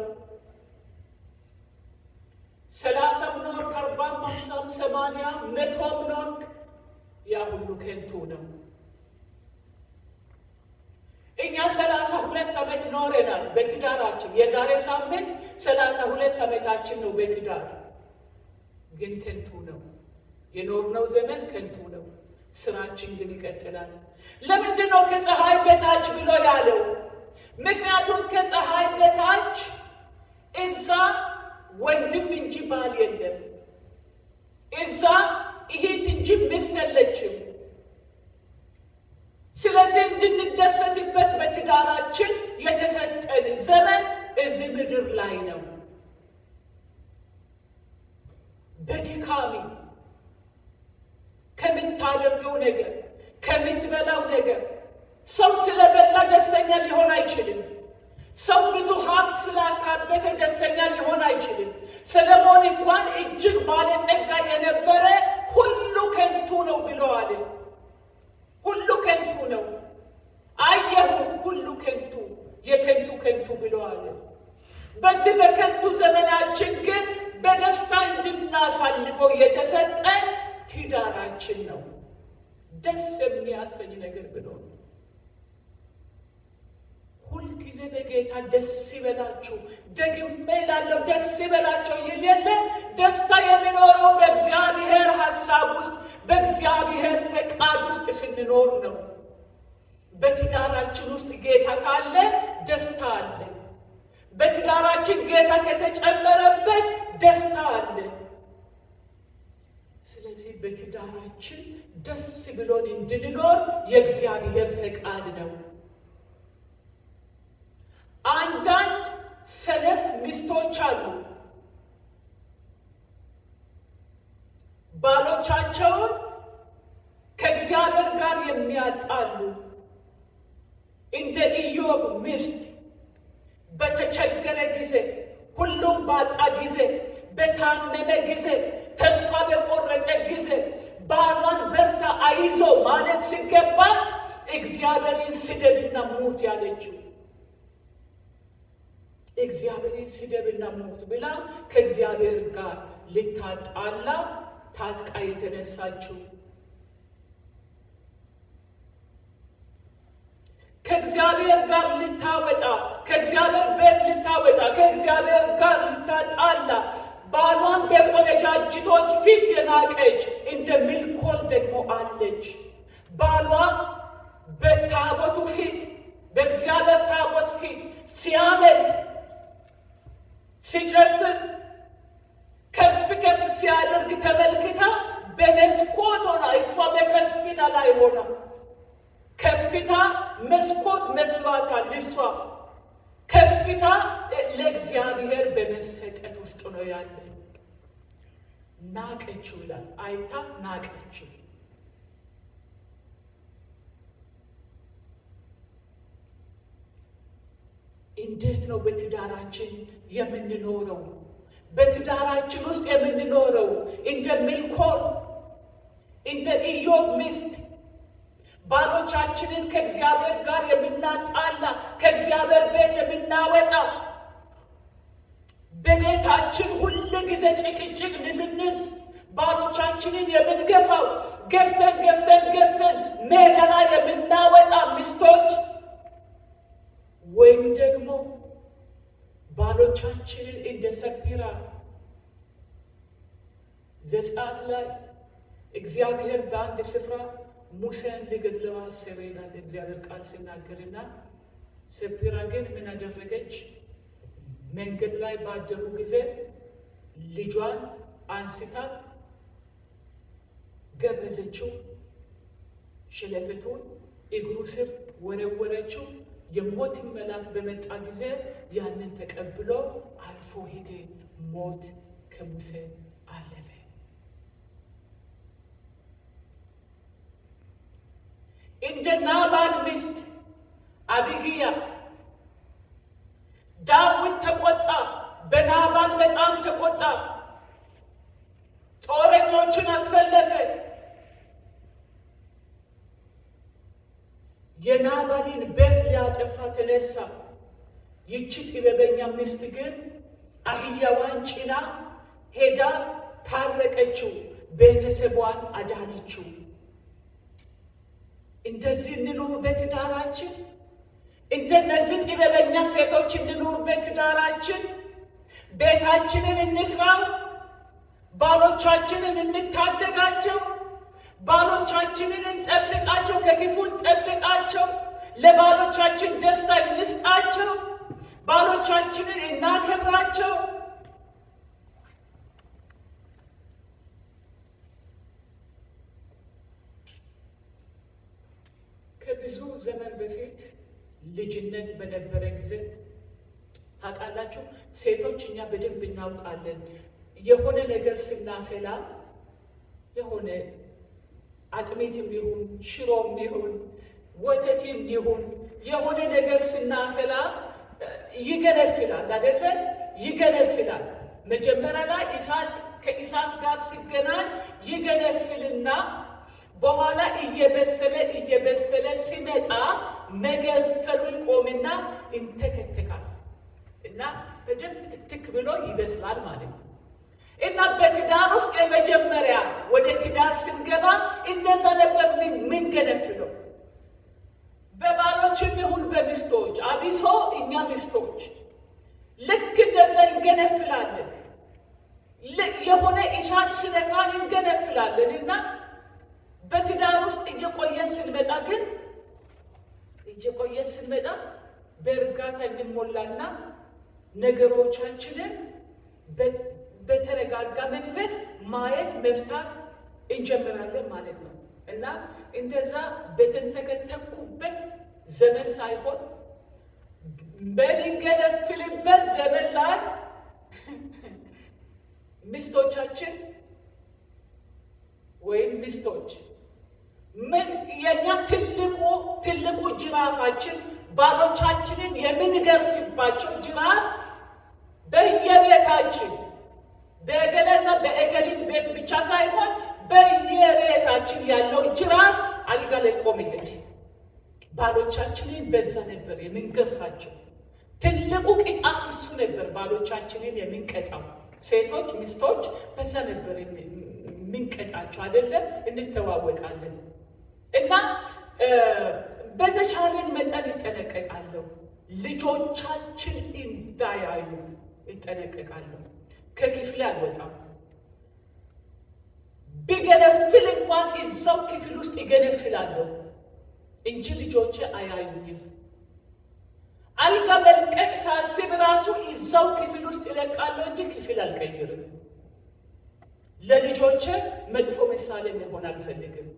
30ም ኖርክ፣ 40ም፣ 50ም፣ 80ም፣ 100ም ኖርክ፣ ያ ሁሉ ከንቱ ነው። እኛ 32 ዓመት ኖረናል በትዳራችን። የዛሬ ሳምንት 32 ዓመታችን ነው በትዳር። ግን ከንቱ ነው። የኖርነው ዘመን ከንቱ ነው። ስራችን ግን ይቀጥላል። ለምንድን ነው ከፀሐይ በታች ብሎ ያለው? ምክንያቱም ከፀሐይ በታች እዛ ወንድም እንጂ ባል የለም። እዛ እህት እንጂ ሚስት የለችም። ስለዚህ እንድንደሰትበት በትዳራችን የተሰጠን ዘመን እዚህ ምድር ላይ ነው። በድካሚ ከምታደርገው ነገር፣ ከምትበላው ነገር፣ ሰው ስለበላ ደስተኛ ሊሆን አይችልም። ሰው ብዙ ሀብት ስላካበተ ደስተኛ ሊሆን አይችልም። ሰለሞን እንኳን እጅግ ባለጠጋ የነበረ ሁሉ ከንቱ ነው ብለዋል። ሁሉ ከንቱ ነው፣ አየሁት፣ ሁሉ ከንቱ፣ የከንቱ ከንቱ ብለዋል። በዚህ በከንቱ ዘመናችን ግን በደስታ እንድናሳልፈው የተሰጠን ትዳራችን ነው። ደስ የሚያሰኝ ነገር ብሎ ሁልጊዜ ጊዜ በጌታ ደስ ይበላችሁ፣ ደግሜ እላለሁ ደስ ይበላቸው ይል የለ። ደስታ የሚኖረው በእግዚአብሔር ሐሳብ ውስጥ፣ በእግዚአብሔር ፈቃድ ውስጥ ስንኖር ነው። በትዳራችን ውስጥ ጌታ ካለ ደስታ አለ። በትዳራችን ጌታ ከተጨመረበት ደስታ አለ። ስለዚህ በትዳራችን ደስ ብሎን እንድንኖር የእግዚአብሔር ፈቃድ ነው። አንዳንድ ሰነፍ ሚስቶች አሉ። ባሎቻቸውን ከእግዚአብሔር ጋር የሚያጣሉ፣ እንደ ኢዮብ ሚስት በተቸገረ ጊዜ፣ ሁሉም ባጣ ጊዜ፣ በታመመ ጊዜ፣ ተስፋ በቆረጠ ጊዜ ባሏን በርታ አይዞ ማለት ሲገባት እግዚአብሔርን ስደብና ሙት ያለችው፣ እግዚአብሔርን ስደብና ሙት ብላ ከእግዚአብሔር ጋር ልታጣላ ታጥቃ የተነሳችው፣ ከእግዚአብሔር ጋር ልታወጣ፣ ከእግዚአብሔር ቤት ልታወጣ፣ ከእግዚአብሔር ጋር ልታጣላ ባሏን በቆነጃጅቶች ፊት የናቀች እንደ ሚልኮል ደግሞ አለች። ባሏ በታቦቱ ፊት፣ በእግዚአብሔር ታቦት ፊት ሲያመልክ፣ ሲጨፍር፣ ከፍ ከፍ ሲያደርግ ተመልክታ በመስኮት ሆና፣ እሷ በከፍታ ላይ ሆና፣ ከፍታ መስኮት መስሏታል። እሷ ከፍታ ለእግዚአብሔር በመሰጠት ውስጥ ነው ያለ። ናቀችው ይላል። አይታ ናቀችው። እንዴት ነው በትዳራችን የምንኖረው? በትዳራችን ውስጥ የምንኖረው እንደ ሚልኮል፣ እንደ ኢዮብ ሚስት ባሎቻችንን ከእግዚአብሔር ጋር የምናጣላ፣ ከእግዚአብሔር ቤት የምናወጣ፣ በቤታችን ሁል ጊዜ ጭቅጭቅ፣ ንዝንዝ፣ ባሎቻችንን የምንገፋው፣ ገፍተን ገፍተን ገፍተን ሜዳ ላይ የምናወጣ ሚስቶች፣ ወይም ደግሞ ባሎቻችንን እንደ ሰጲራ፣ ዘጸአት ላይ እግዚአብሔር በአንድ ስፍራ ሙሴን ሊገድለው አሰበ ይላል እግዚአብሔር ቃል ሲናገርና ሰጲራ ግን ምን አደረገች? መንገድ ላይ ባደሩ ጊዜ ልጇን አንስታ ገረዘችው፣ ሽለፈቱን እግሩ ስር ወረወረችው። የሞትን መልአክ በመጣ ጊዜ ያንን ተቀብሎ አልፎ ሄደ። ሞት ከሙሴ አለፈ። እንደ ናባል ሚስት አቢግያ፣ ዳዊት ተቆጣ። በናባል በጣም ተቆጣ። ጦረኞችን አሰለፈ። የናባልን ቤት ሊያጠፋ ተነሳ። ይቺ ጥበበኛ ሚስት ግን አህያዋን ጭና ሄዳ ታረቀችው፣ ቤተሰቧን አዳነችው። እንደዚህ እንኑር በትዳራችን። እንደነዚህ ጥበበኛ ሴቶች እንኑር በትዳራችን። ቤታችንን እንስራ፣ ባሎቻችንን እንታደጋቸው፣ ባሎቻችንን እንጠብቃቸው፣ ከክፉ እንጠብቃቸው፣ ለባሎቻችን ደስታ እንስጣቸው፣ ባሎቻችንን እናከብራቸው። ከብዙ ዘመን በፊት ልጅነት በነበረ ጊዜ፣ ታውቃላችሁ፣ ሴቶች እኛ በደንብ እናውቃለን። የሆነ ነገር ስናፈላ፣ የሆነ አጥሚትም ይሁን፣ ሽሮም ይሁን፣ ወተትም ይሁን፣ የሆነ ነገር ስናፈላ ይገነፍላል አይደለ? ይገነፍላል። መጀመሪያ ላይ እሳት ከእሳት ጋር ሲገናኝ ይገነፍልና በኋላ እየበሰለ እየበሰለ ሲመጣ መገንፈሉ ይቆምና ይንተከተካል እና በደንብ ትክትክ ብሎ ይበስላል ማለት ነው። እና በትዳር ውስጥ የመጀመሪያ ወደ ትዳር ስንገባ እንደዛ ነበር ምንገነፍለው። በባሎችም ይሁን በሚስቶች፣ አቢሶ እኛ ሚስቶች ልክ እንደዛ እንገነፍላለን። የሆነ እሳት ስነካን እንገነፍላለን። እና በትዳር ውስጥ እየቆየን ስንመጣ ግን እየቆየን ስንመጣ በእርጋታ እንሞላና ነገሮቻችንን በተረጋጋ መንፈስ ማየት መፍታት እንጀምራለን ማለት ነው። እና እንደዛ በተንተከተኩበት ዘመን ሳይሆን በሚገነፍልበት ዘመን ላይ ሚስቶቻችን ወይም ሚስቶች ምን የኛ ትልቁ ጅራፋችን ባሎቻችንን የምንገርፍባቸው ጅራፍ በየቤታችን በእገሌና በእገሊት ቤት ብቻ ሳይሆን በየቤታችን ያለው ጅራፍ አልጋ ላይ ቆም ይሄድ። ባሎቻችንን በዛ ነበር የምንገርፋቸው። ትልቁ ቅጣት እሱ ነበር፣ ባሎቻችንን የምንቀጣው። ሴቶች ሚስቶች በዛ ነበር የምንቀጣቸው፣ አይደለም? እንተዋወቃለን። እና በተቻለን መጠን እጠነቀቃለሁ፣ ልጆቻችን እንዳያዩ እጠነቀቃለሁ። ከክፍል አልወጣም። ቢገነፍል እንኳን እዛው ክፍል ውስጥ ይገነፍላለሁ እንጂ ልጆቼ አያዩኝም። አልጋ መልቀቅ ሳስብ ራሱ እዛው ክፍል ውስጥ እለቃለሁ እንጂ ክፍል አልቀይርም። ለልጆቼ መጥፎ ምሳሌ መሆን አልፈልግም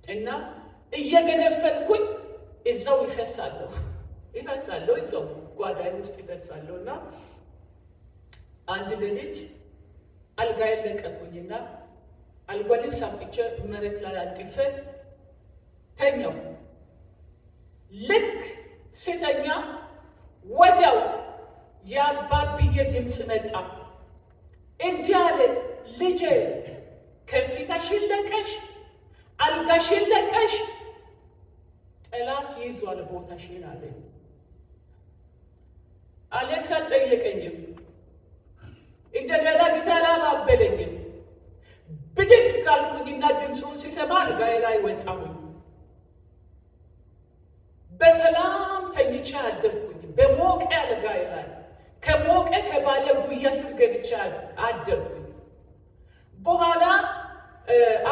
እና እየገነፈልኩኝ እዛው ይፈሳለሁ ይፈሳለሁ እዛው ጓዳዬ ውስጥ ይፈሳለሁ። እና አንድ ሌሊት አልጋዬን ለቀቅኩኝና አልጋ ልብስ አምጥቼ መሬት ላይ አንጥፌ ተኛው። ልክ ስተኛ ወዲያው የአባብዬ ድምፅ መጣ። እንዲህ አለ፣ ልጄ ከፊታሽን ለቀሽ አልጋሽን ለቀሽ ጠላት ይዟል ቦታሽን አለ። አሌክስ አልጠየቀኝም፣ እንደ ሌላ ጊዜ አላባበለኝም። ብድግ አልኩኝና ድምፁን ሲሰማ አልጋዬ ላይ ወጣሁኝ። በሰላም ተኝቼ አደርኩኝ። በሞቀ አልጋዬ ላይ ከሞቀ ከባለ ጉያ ስር ገብቼ አደርኩኝ። በኋላ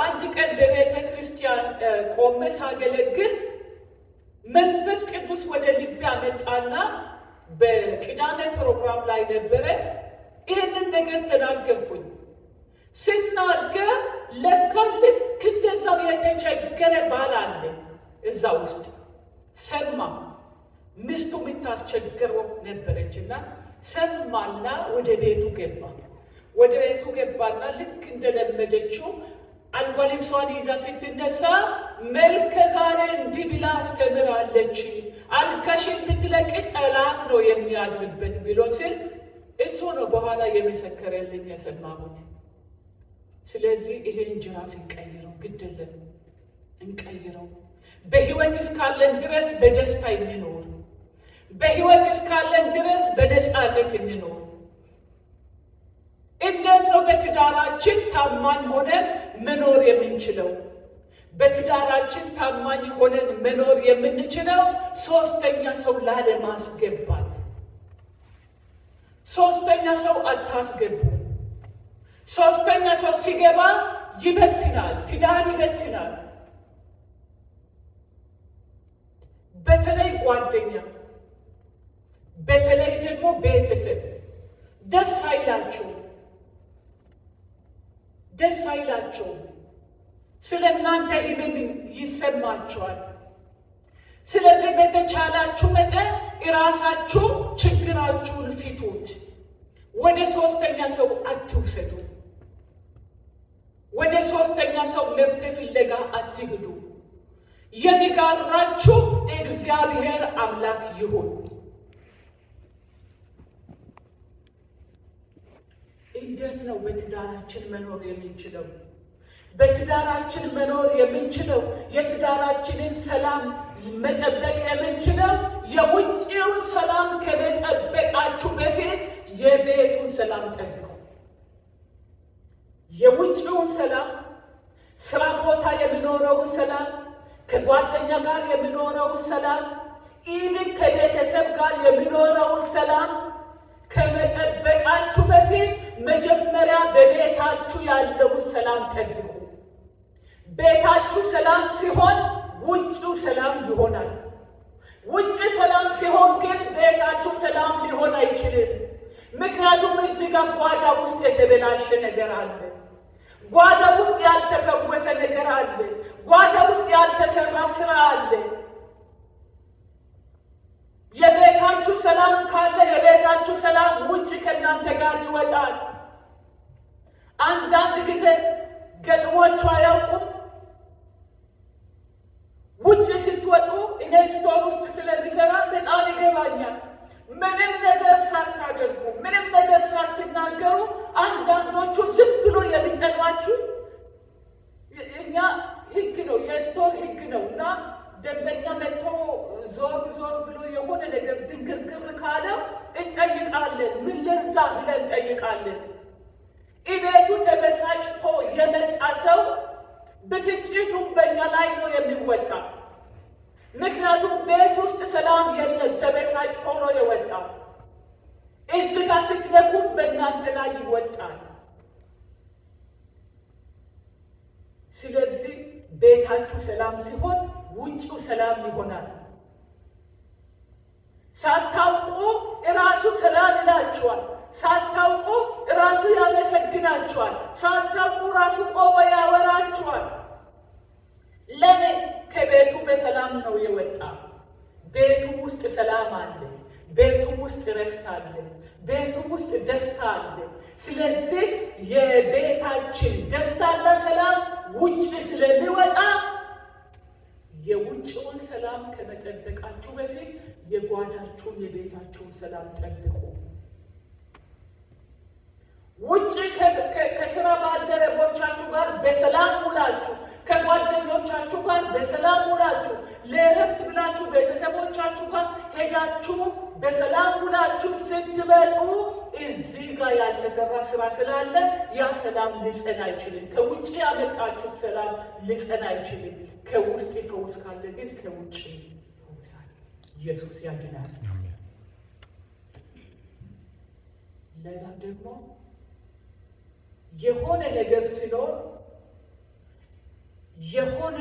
አንድ ቀን በቤተ ክርስቲያን ቆሜ ሳገለግል መንፈስ ቅዱስ ወደ ልቤ አመጣና በቅዳሜ ፕሮግራም ላይ ነበረ። ይህንን ነገር ተናገርኩኝ። ስናገር ለካ ልክ እንደዛው የተቸገረ ባል አለ እዛ ውስጥ ሰማ። ሚስቱ የምታስቸግረው ነበረችና ሰማና ወደ ቤቱ ገባ። ወደ ቤቱ ገባና ልክ እንደለመደችው አልጋ ልብሷን ይዛ ስትነሳ መልከ ዛሬ እንዲህ ብላ አስተምራለች፣ አልጋሽን ብትለቅ ጠላት ነው የሚያድርበት ብሎ ሲል እሱ ነው በኋላ የመሰከረልኝ የሰማሁት። ስለዚህ ይሄን ጅራፍ እንቀይረው፣ ግድ የለም እንቀይረው። በህይወት እስካለን ድረስ በደስታ እንኖር። በህይወት እስካለን ድረስ በነፃነት እንኖር። እንዴት ነው በትዳራችን ታማኝ ሆነን መኖር የምንችለው? በትዳራችን ታማኝ ሆነን መኖር የምንችለው ሶስተኛ ሰው ላለማስገባት። ሶስተኛ ሰው አታስገቡ። ሶስተኛ ሰው ሲገባ ይበትናል፣ ትዳር ይበትናል። በተለይ ጓደኛ፣ በተለይ ደግሞ ቤተሰብ ደስ አይላቸው ደስ አይላቸው። ስለ እናንተ ህመም ይሰማቸዋል። ስለዚህ በተቻላችሁ መጠን እራሳችሁ ችግራችሁን ፍቱት። ወደ ሶስተኛ ሰው አትውሰዱ። ወደ ሶስተኛ ሰው መብት ፍለጋ አትሂዱ። የሚጋራችሁ እግዚአብሔር አምላክ ይሁን። እንዴት ነው በትዳራችን መኖር የምንችለው? በትዳራችን መኖር የምንችለው የትዳራችንን ሰላም መጠበቅ የምንችለው የውጭውን ሰላም ከመጠበቃችሁ በፊት የቤቱን ሰላም ጠብቁ። የውጭውን ሰላም፣ ስራ ቦታ የሚኖረውን ሰላም፣ ከጓደኛ ጋር የሚኖረውን ሰላም፣ even ከቤተሰብ ጋር የሚኖረውን ሰላም ከመጠበቃችሁ በፊት መጀመሪያ በቤታችሁ ያለውን ሰላም ጠብቁ። ቤታችሁ ሰላም ሲሆን ውጭው ሰላም ይሆናል። ውጭ ሰላም ሲሆን ግን ቤታችሁ ሰላም ሊሆን አይችልም። ምክንያቱም እዚህ ጋር ጓዳ ውስጥ የተበላሸ ነገር አለ። ጓዳ ውስጥ ያልተፈወሰ ነገር አለ። ጓዳ ውስጥ ያልተሰራ ስራ አለ። የቤታችሁ ሰላም ካለ የቤታችሁ ሰላም ውጭ ከእናንተ ጋር ይወጣል። አንዳንድ ጊዜ ገጥሟችሁ አያውቁም? ውጭ ስትወጡ፣ እኔ store ውስጥ ስለሚሰራ በጣም ይገባኛል። ምንም ነገር ሳታደርጉ፣ ምንም ነገር ሳትናገሩ አንዳንዶቹ ዝም ብሎ የሚጠሏችሁ። እኛ ህግ ነው፣ የ store ህግ ነው እና ደንበኛ መጥቶ ዞር ዞር ብሎ የሆነ ነገር ድንግርግር ካለው እንጠይቃለን። ምን ልርዳ ብለን እንጠይቃለን። እቤቱ ተበሳጭቶ የመጣ ሰው ብስጭቱ በእኛ ላይ ነው የሚወጣ። ምክንያቱም ቤት ውስጥ ሰላም የለም፣ ተበሳጭቶ ነው የወጣ። እዚህ ጋር ስትነኩት በእናንተ ላይ ይወጣል። ስለዚህ ቤታችሁ ሰላም ሲሆን ውጭው ሰላም ይሆናል። ሳታውቁ እራሱ ሰላም ይላችኋል። ሳታውቁ እራሱ ያመሰግናችኋል። ሳታውቁ ራሱ ቆሞ ያወራችኋል። ለምን? ከቤቱ በሰላም ነው የወጣ። ቤቱ ውስጥ ሰላም አለ። ቤቱ ውስጥ እረፍት አለ። ቤቱ ውስጥ ደስታ አለ። ስለዚህ የቤታችን ደስታና ሰላም ውጭ ስለሚወጣ የውጭውን ሰላም ከመጠበቃችሁ በፊት የጓዳችሁን የቤታችሁን ሰላም ጠብቁ። ውጭ ከስራ ባልደረቦቻችሁ ጋር በሰላም ውላችሁ፣ ከጓደኞቻችሁ ጋር በሰላም ውላችሁ፣ ለእረፍት ብላችሁ ቤተሰቦቻችሁ ጋር ሄዳችሁ በሰላም ውላችሁ ስትመጡ እዚህ ጋር ያልተሰራ ስራ ስላለ ያ ሰላም ሊጸና አይችልም። ከውጭ ያመጣችሁት ሰላም ሊጸና አይችልም። ከውስጥ ፈውስ ካለ ግን ከውጭ ፈውሳል። ኢየሱስ ያድናል። ሌላ ደግሞ የሆነ ነገር ሲኖር፣ የሆነ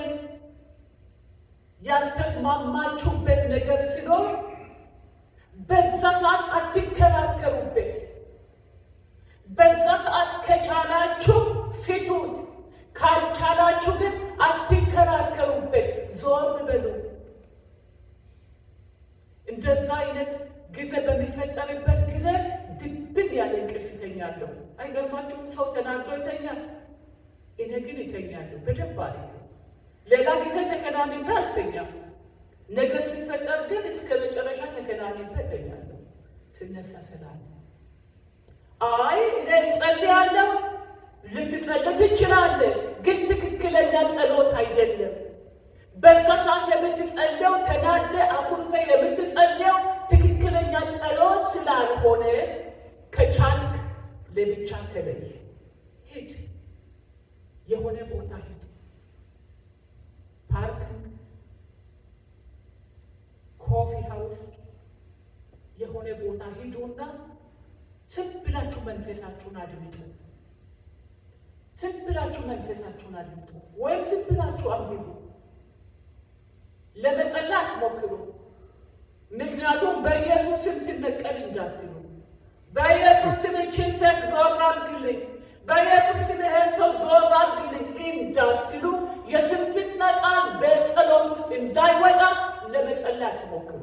ያልተስማማችሁበት ነገር ሲኖር በዛ ሰዓት አትከራከሩበት። በዛ ሰዓት ከቻላችሁ ፍቱት፣ ካልቻላችሁ ግን አትከራከሩበት፣ ዞር በሉ። እንደዛ አይነት ጊዜ በሚፈጠርበት ጊዜ ድብን ያለ እንቅልፍ እተኛለሁ። አይገርማችሁም? ሰው ተናዶ ይተኛል። እኔ ግን እተኛለሁ በደንብ አድርጌ። ሌላ ጊዜ ተከናንቤ አልተኛም። ነገር ሲፈጠር ግን እስከ መጨረሻ ተከናንቤ እተኛለሁ። ስነሳ ሰላም። አይ እኔ እጸልያለሁ። ልትጸልይ ትችላለህ፣ ግን ትክክለኛ ጸሎት አይደለም። በዛ ሰዓት የምትጸልየው፣ ተናደ አኩርፈ የምትጸልየው ትክክለኛ ጸሎት ስላልሆነ ከቻልክ ለብቻ ተለይ፣ ሂድ፣ የሆነ ቦታ ሂድ፣ parking፣ coffee house፣ የሆነ ቦታ ሂዱና ዝም ብላችሁ መንፈሳችሁን አድምጡ። ዝም ብላችሁ መንፈሳችሁን አድምጡ፣ ወይም ዝም ብላችሁ አንብቡ። ለመጸለይ አትሞክሩ። ምክንያቱም በኢየሱስ ስም ትነቀል እንዳትሉ፣ በኢየሱስ ስም ይህችን ሴት ዞር አድርግልኝ፣ በኢየሱስ ስም ይህን ሰው ዞር አድርግልኝ እንዳትሉ፣ የስንፍና ቃል በጸሎት ውስጥ እንዳይወጣ ለመጸለይ አትሞክሩ።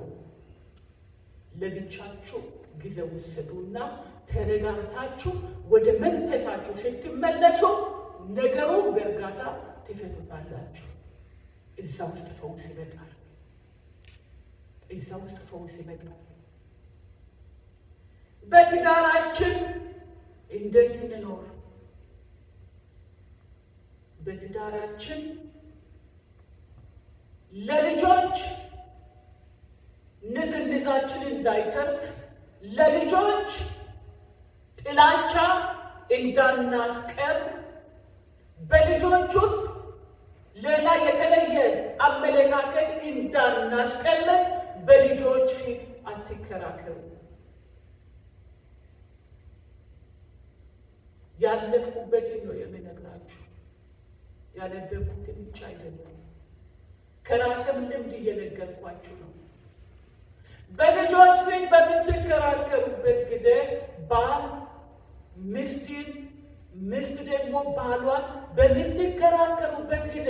ለብቻችሁ ጊዜ ውሰዱና ተረጋግታችሁ ወደ መንፈሳችሁ ስትመለሱ ነገሩ በእርጋታ ትፈቱታላችሁ። እዛ ውስጥ ፈውስ ይመጣል። እዛ ውስጥ ፈውስ ይመጣል። በትዳራችን እንዴት እንኖር? በትዳራችን ለልጆች ንዝንዛችን እንዳይተርፍ፣ ለልጆች ጥላቻ እንዳናስቀር፣ በልጆች ውስጥ ሌላ የተለየ አመለካከት አመለካከት እንዳናስቀምጥ በልጆች ፊት አትከራከሩ። ያለፍኩበትን ነው የምነግራችሁ፣ ያነበብኩትን ብቻ አይደለም። ከራስም ልምድ እየነገርኳችሁ ነው። በልጆች ፊት በምትከራከሩበት ጊዜ ባል ሚስትን፣ ሚስት ደግሞ ባሏን በምትከራከሩበት ጊዜ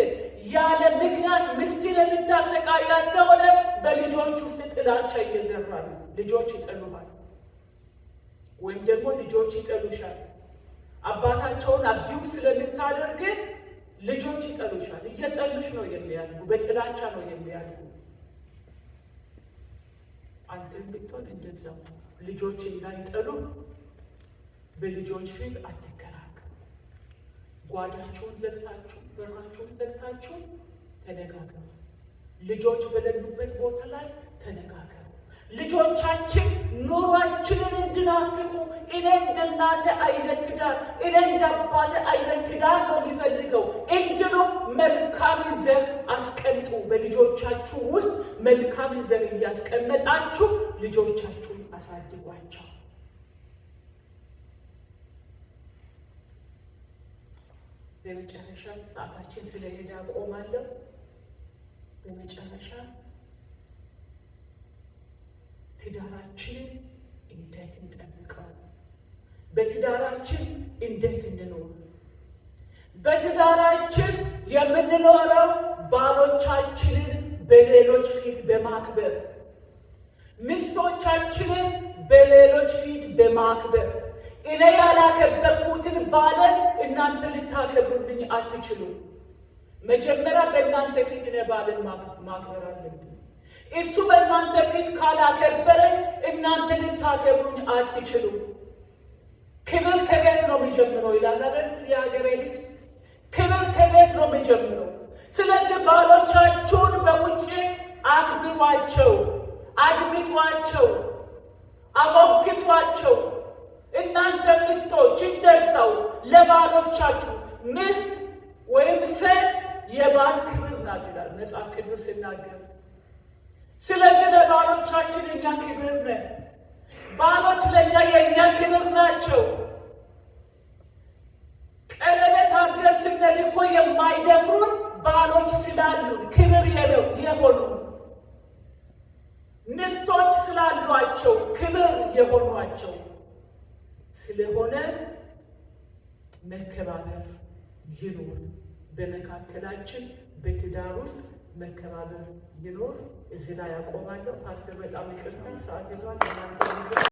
ያለ ምክንያት ሚስትን የምታሰቃያት ከሆነ በልጆች ውስጥ ጥላቻ እየዘራ ነው። ልጆች ይጠሉሃል፣ ወይም ደግሞ ልጆች ይጠሉሻል። አባታቸውን abuse ስለምታደርግ ልጆች ይጠሉሻል። እየጠሉሽ ነው የሚያድጉ፣ በጥላቻ ነው የሚያድጉ። አንተም ብትሆን እንደዛው ልጆች እንዳይጠሉ በልጆች ፊት አትከራከሩ። ጓዳችሁን ዘግታችሁ በራችሁን ዘግታችሁ ተነጋገሩ። ልጆች በሌሉበት ቦታ ላይ ተነጋገሩ። ልጆቻችን ኑሯችንን እንድናፍቁ እኔ እንደ እናቴ አይነት ትዳር፣ እኔ እንደ አባቴ አይነት ትዳር ነው የሚፈልገው እንድሉ መልካምን ዘር አስቀምጡ። በልጆቻችሁ ውስጥ መልካምን ዘር እያስቀመጣችሁ ልጆቻችሁን አሳድጓቸው። በመጨረሻ ሰዓታችን ስለሄደ አቆማለሁ። በመጨረሻ ትዳራችንን እንዴት እንጠብቀው? በትዳራችን እንዴት እንኖር? በትዳራችን የምንኖረው ባሎቻችንን በሌሎች ፊት በማክበር፣ ሚስቶቻችንን በሌሎች ፊት በማክበር። እኔ ያላከበርኩትን ባለን እናንተ ልታከብሩልኝ አትችሉም። መጀመሪያ በእናንተ ፊት እኔ ባልን ማክበር አለብኝ። እሱ በእናንተ ፊት ካላከበረኝ እናንተ ልታከብሩኝ አትችሉም። ክብር ከቤት ነው የሚጀምረው ይላል አይደል የሀገሬ ሕዝብ። ክብር ከቤት ነው የሚጀምረው። ስለዚህ ባሎቻችሁን በውጭ አክብሯቸው፣ አድምጧቸው፣ አሞግሷቸው። እናንተ ሚስቶች እንደዛው ለባሎቻችሁ ሚስት ወይም ሴት የባል ክብር ናት ይላል መጽሐፍ ቅዱስ ሲናገር። ስለዚህ ለባሎቻችን እኛ ክብር ነን። ባሎች ለእኛ የእኛ ክብር ናቸው። ቀለበት አድርገን ስንሄድ እኮ የማይደፍሩን ባሎች ስላሉን ክብር የሆኑ ሚስቶች ስላሏቸው ክብር የሆኗቸው ስለሆነ መከባበር ይኑር በመካከላችን፣ በትዳር ውስጥ መከባበር ይኑር። እዚህ ላይ አቆማለሁ። ፓስተር በጣም ይቅርታ ሰዓት ሄዷል።